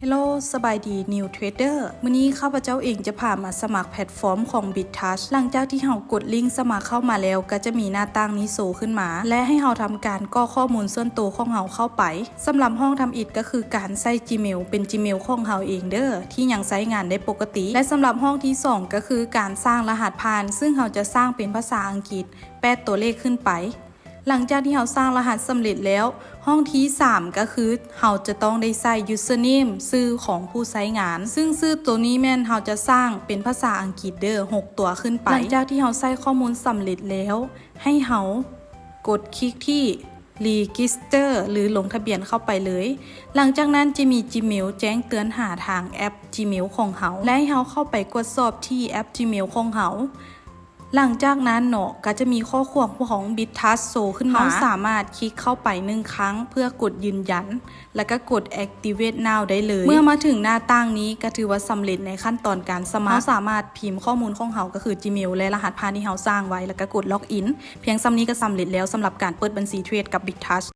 Hello ສະບາຍດີ New Trader ມື້ນີ້ຂ້າພະເຈົ້າເອງຈະພາມາສະໝັກແພລດຟອມຂອງ Bittouch. ຫຼັງຈາກທີ່ເຮົາກົດລິ້ງສະໝັກເຂົ້າມາແລ້ວ ກໍຈະມີໜ້າຕ່າງນີ້ໂຊຂຶ້ນມາ ແລະ ໃຫ້ເຮົາທຳການກອກຂໍ້ມູນສ່ວນໂຕຂອງເຮົາເຂົ້າໄປ. ສຳລັບຫ້ອງທຳອິດກໍຄືການໃສ່ Gmail ເປັນ Gmail ຂອງເຮົາເອງເດີ້ ທີ່ຍັງໃຊ້ງານໄດ້ປົກກະຕິ ແລະ ສຳລັບຫ້ອງທີສອງກໍຄືການສ້າງລະຫັດຜ່ານ ຊຶ່ງເຮົາຈະສ້າງເປັນພາສາອັງກິດ ແປດຕົວເລກຂຶ້ນໄປ. ຫຼັງຈາກທີ່ເຮົາສ້າງລະຫັດສຳເລັດແລ້ວ, ຫ້ອງທີສາມກໍຄືເຮົາຈະຕ້ອງໄດ້ໃສ່ username ຊື່ຂອງຜູ້ໃຊ້ງານ, ຊຶ່ງຊື່ໂຕນີ້ແມ່ນເຮົາຈະສ້າງເປັນພາສາອັງກິດເດີ້ ຫົກຕົວຂຶ້ນໄປ. ຫຼັງຈາກທີ່ເຮົາໃສ່ຂໍ້ມູນສຳເລັດແລ້ວ, ໃຫ້ເຮົາກົດຄລິກທີ່ Register ຫຼື ລົງທະບຽນເຂົ້າໄປເລີຍ. ຫຼັງຈາກນັ້ນຈະມີ Gmail ແຈ້ງເຕືອນຫາທາງແອັບ Gmail ຂອງເຮົາ ແລະ ໃຫ້ເຮົາເຂົ້າໄປກວດສອບທີ່ແອັບ Gmail ຂອງເຮົາ. ຫຼັງຈາກນັ້ນເນາະ ກໍຈະມີຂໍ້ຄວາມຂອງ Bittouch ໂຊຂຶ້ນມາ. ເຮົາສາມາດຄລິກເຂົ້າໄປໜຶ່ງຄັ້ງເພື່ອກົດຢືນຢັນ ແລ້ວກໍກົດ Activate Now ໄດ້ເລີຍ. ເມື່ອມາເຖິງໜ້າຕ່າງນີ້ ກໍຖືວ່າສຳເລັດໃນຂັ້ນຕອນການສະໝັກ. ເຮົາສາມາດພິມຂໍ້ມູນຂອງເຮົາ ກໍຄື Gmail ແລະ ລະຫັດຜ່ານທີ່ເຮົາສ້າງໄວ້ ແລ້ວກໍກົດ Login. ພຽງສ່ຳນີ້ກໍສຳເລັດແລ້ວສຳລັບການເປີດບັນຊີເທຣດກັບ Bittouch.